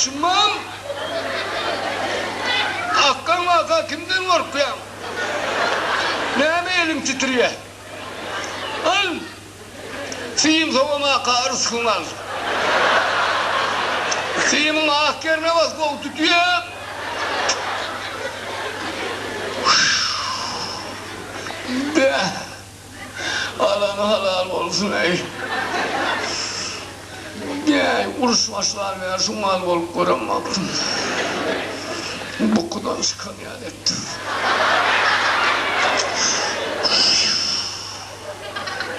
Düşünmem. Akgaň waka kimden gorkýaň? Näme eliň titrýä? Al! Sim sowamaka rysgyňy al. Simiň ak ýerine bas, gowy tütýä. Bäh! Alany halal bolsun-eý. Äý, uruş başlar bäri şu mal bolup gören wagtym bukudan çykan ýaly etdim.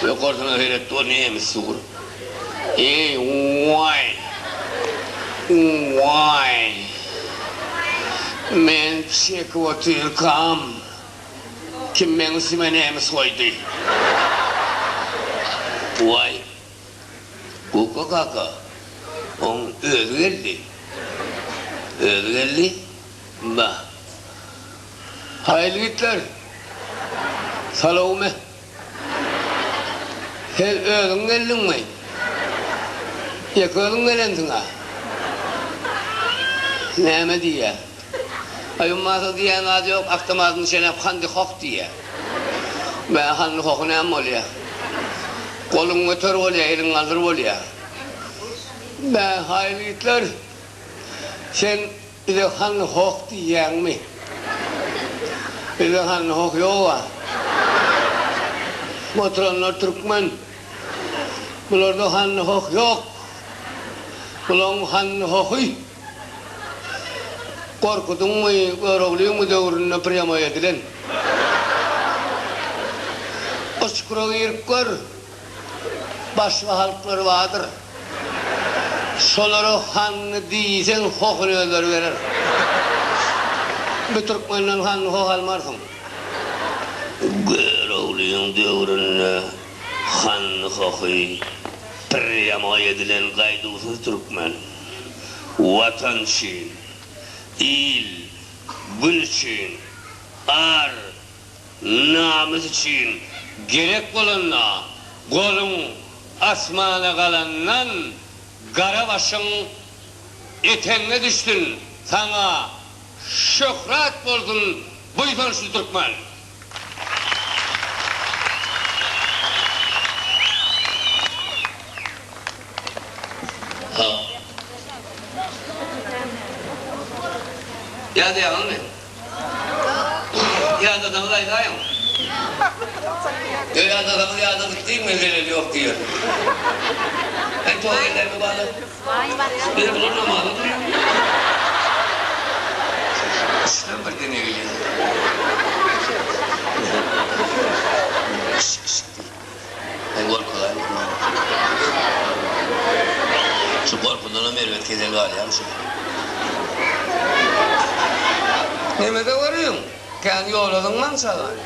Ýokarsyna seretdi, o nemis dur. Eý, waý! Waý! Men çekip otyrkam, Kim meň üstüme nemis goýdy? Waý, Gukga kaka, oň özi geldi. Özi geldi? Bah. Haý, ýigitler, salowmy? Sen özüň geldiňmi? Ýeke özüň gelensiň-ä. Näme diýýä? Aý ummasa diýýän zady ýok, awtomatyny çenäp handi hoh diýýä. Bä handi hohy näme bolýa? Goluň göter bolýa, eliň galdyr bolýa. Bä haý ýigitler, sen bize handi hoh diýýäňmi? Bizde handi hoh ýog-a. Oturanlar türkmen. Bularda handi hoh ýok. Bulaň handi hohy. Gorkudyňmy, Göroglyňmy döwründe prýamoý edilen. O çukura girip gör, başga halklar bardyr. Şolara hany diýseň hohuny özleri berer. Bu türkmenden hany hoh almarsyň. Göroglyň döwründe hany hohy prýamoý edilen gaýduwsyz türkmen. Watan üçin, il, gün üçin, ar, namys üçin gerek bolanda goluň asmana galandan gara başyň etegiňe düşsün saňa şöhrat bolsun buýsançly türkmen! Ýadaýaňyzmy? Ýadasaňyz aýdaýyň. Ýok ýadasaňyz ýadadyk diýiň men zeleli ýok diýerin. Hany toý ellerimi bala. Bize bular namaza durýar. Üçden bir dene gelýär. Kişik kişik diýip. Aý gorkulaýyn ondan. Şu gorkudanam erbet kesel galýarmy şu. Nemede görüň, kän ýola zyňmaň çagany.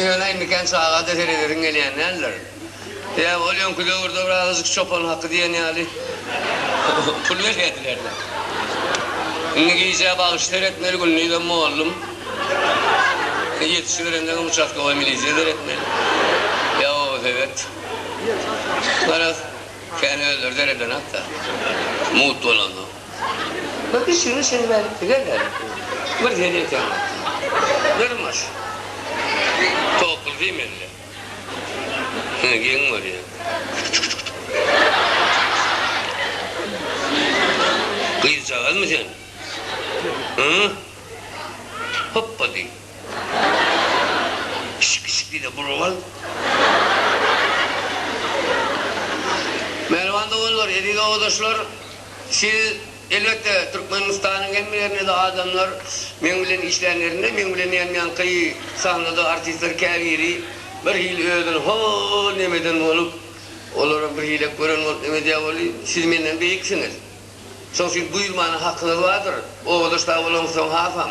Ýöne indi kän çaga-da seredesiň gelýän däldir. Ýa ol öňki döwürde bir azajyk çopan haky diýen ýaly pul berýärdiler-dä. Indi gije bagyş seretmeli, gündizem mollum. Ýetişiberendeňem uçastkowoý milisiýa seretmeli. Ýa oba sebet. Garaz, kän özleri seredenok-da. Mugt bolansoň. Bir pişigiň içini berip gel-le. Bir sen eken. Durmuş. Topul diýmeli. Geň görýän. Gyzjagazmy sen? Hy? Hopba diý. Kişik-kişik diý-de burup al. Mähriban doganlar, eziz obadaşlar, siz Elbetde, Türkmenistanyň hemme ýerinde-de adamlar meň bilen işlänlerinde, meň bilen diýen ýaňky sahnada artistler käbiri bir hili özüni hol nemeden bolup, olaram bir hilek gören bolup neme edýär weli, siz menden beýiksiňiz. Şoň üçin buýurmana hakyňyz bardyr. Obadaş dagy bolaňsoň hasam.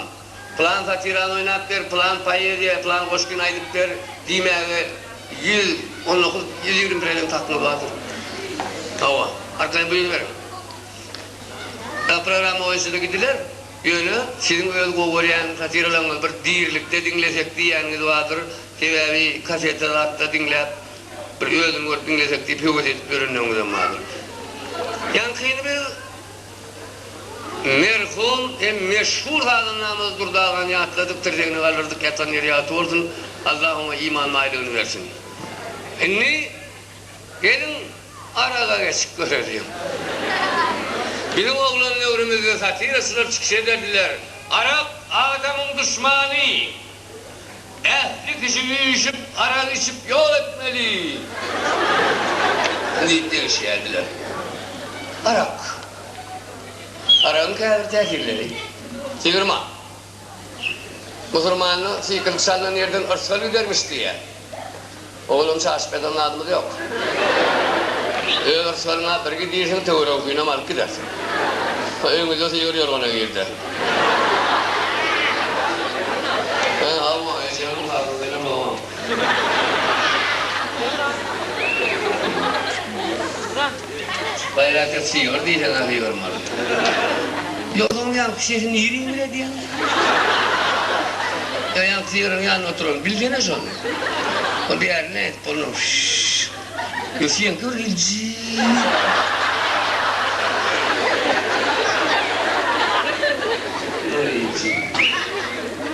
Pylan satirany oýnap ber, pylan poeziýa, pylan goşgyny aýdyp ber diýmäge 119, 120 prosent hakyňyz bardyr. Hawa, arkaýyn buýuryberiň. Ýa programma boýunça-da gidiler. Ýöne siziň öz gowy görýän satiralaryňyzy bir dirilikde diňlesek diýýäniňiz bardyr. Sebäbi kaseta zatda diňläp, bir özüni görüp diňlesek diýip höwes edip ýörenleriňizem bardyr. Ýaňkyny biz. Merhum hem meşhur sazandamyz Durdy agany ýatladyk, tirsegine galdyrdyk, ýatan ýeri ýagty bolsun, Allah oňa iman baýlygyny bersin. Indi geliň araga geçip göreliň. Biziň oglan döwrümizde satiraçylar çykyş ederdiler, Arak adamyň duşmany! Ähli kişi üýşüp arak içip ýok etmeli! Diýip degişýärdiler. Arak. Aragyň käbir täsirleri. Sygyrma. Musurmanda sykylyk çalnan ýerden yrsgal gidermiş diýýär. Oglan çaşyp ýatan zadymyz ýok. Öz yrsgalyňa bir gidirsiň, töweregiňkinem alyp gidersiň. Öýüňizde sygyr ýorgana girdi. Hä, hawa, ejemiň kakasynam hawa. Gaýrat et, sygyr diýseň-ä sygyrmaly. Ýogsam ýaňky sesi nirä bile diýýäň? Ýa ýaňky sygryň ýanynda oturan bilsene şony. Ol bärine edip bolmaz. Şşş. Ýa seňki bir hili jyýýt.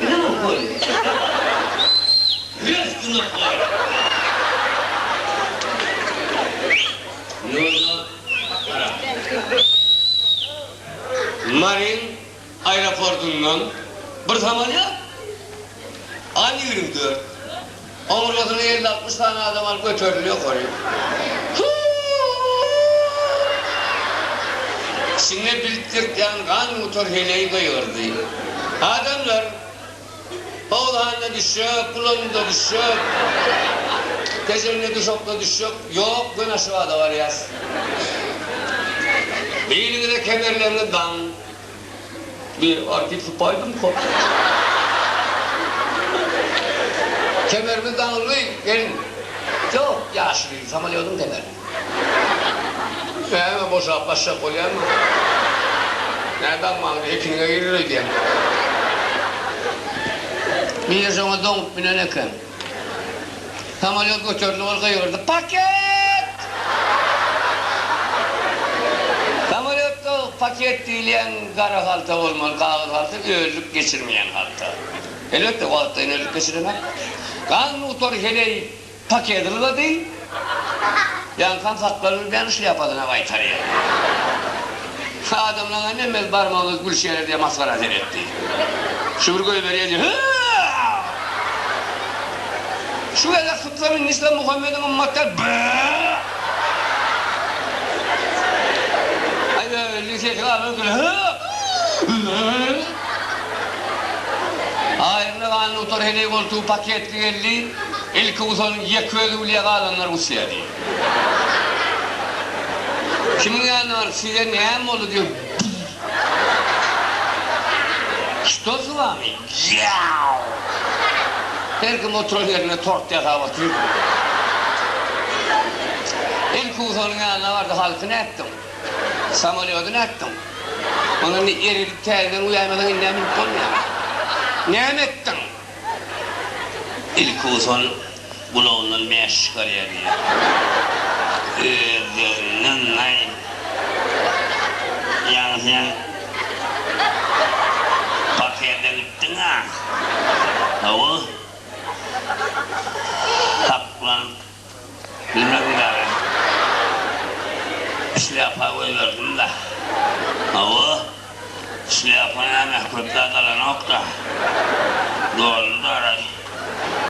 Bilemok goý. Üstüne goý. Ýolda gara. Maryň aeroportundan bir samolýot An 24 oňurgasyna 50-60 sany adam alyp göterildi ýokary. Içinde bildirtýän gan ýutar heleý gygyrdy. Adamlar! Howdanda düşjek, Gulanda düşjek, Tejende Duşakda düşjek, ýok, göni Aşgabada barýas. Biliňize kemerleriňizi daň. Bir artist sypaýdymka. Kemerimiz daňyldy, geliň. Ýok, ýaşuly, samolýodyň kemeri. Näme, boşap gaçjak bolýarmy? Nä daňmaňda ekiniňe girer öýdýäň. Biri şoňa doňup münen eken. Samolýot göterildi, ol gygyrdy, Paket! Samolýotda paket diýilýän gara halta bolmaly, kagyz halta, öllük geçirmeýän halta. Elbetde, wagtlaýyn öllük geçirenak. Gan gutar heleý Paket ylgady. Ýaňkam saklanybilmän şlýapasyna gaýtarýar. Adamlaň hemmesi barmagyny gülüşýärler diýen masgara seretdi. Şu bir goýberýär diýip, Hü-ü-ü! Şu gezek sypsam indi şla Muhammediň ymmatlar Bö-ö-ö! Aý öldi sesi galan gül Hü-ü-ü! Aýryna ganly gutar heleý goltugy paketli geldi. Ilki gusanyň ýeke özi gülýär galanlar gusýar diýip. Kimiň ýanyna baryp size näme boldy diýip Şto s wami? Ýaaw! Her kim oturan ýerinde tort ýasap otyr. Ilki gusanyň ýanyna bardy halky nätdiň? Samolýody nätdiň? Ony indi eredip täzeden guýaýmasaň indä münüp bolmaýar. Näme etdiň? Ilki usul gulagyndan mäş çykarýar diýýär. Özlerinden naý. Ýaňy sen pakete gitdiň-ä. Hawa. Saklanyp bilmedim dagy. Şlýapa goýberdim-dä. Hawa. Şlýapa näme, köp zat alanok-da. Dollar.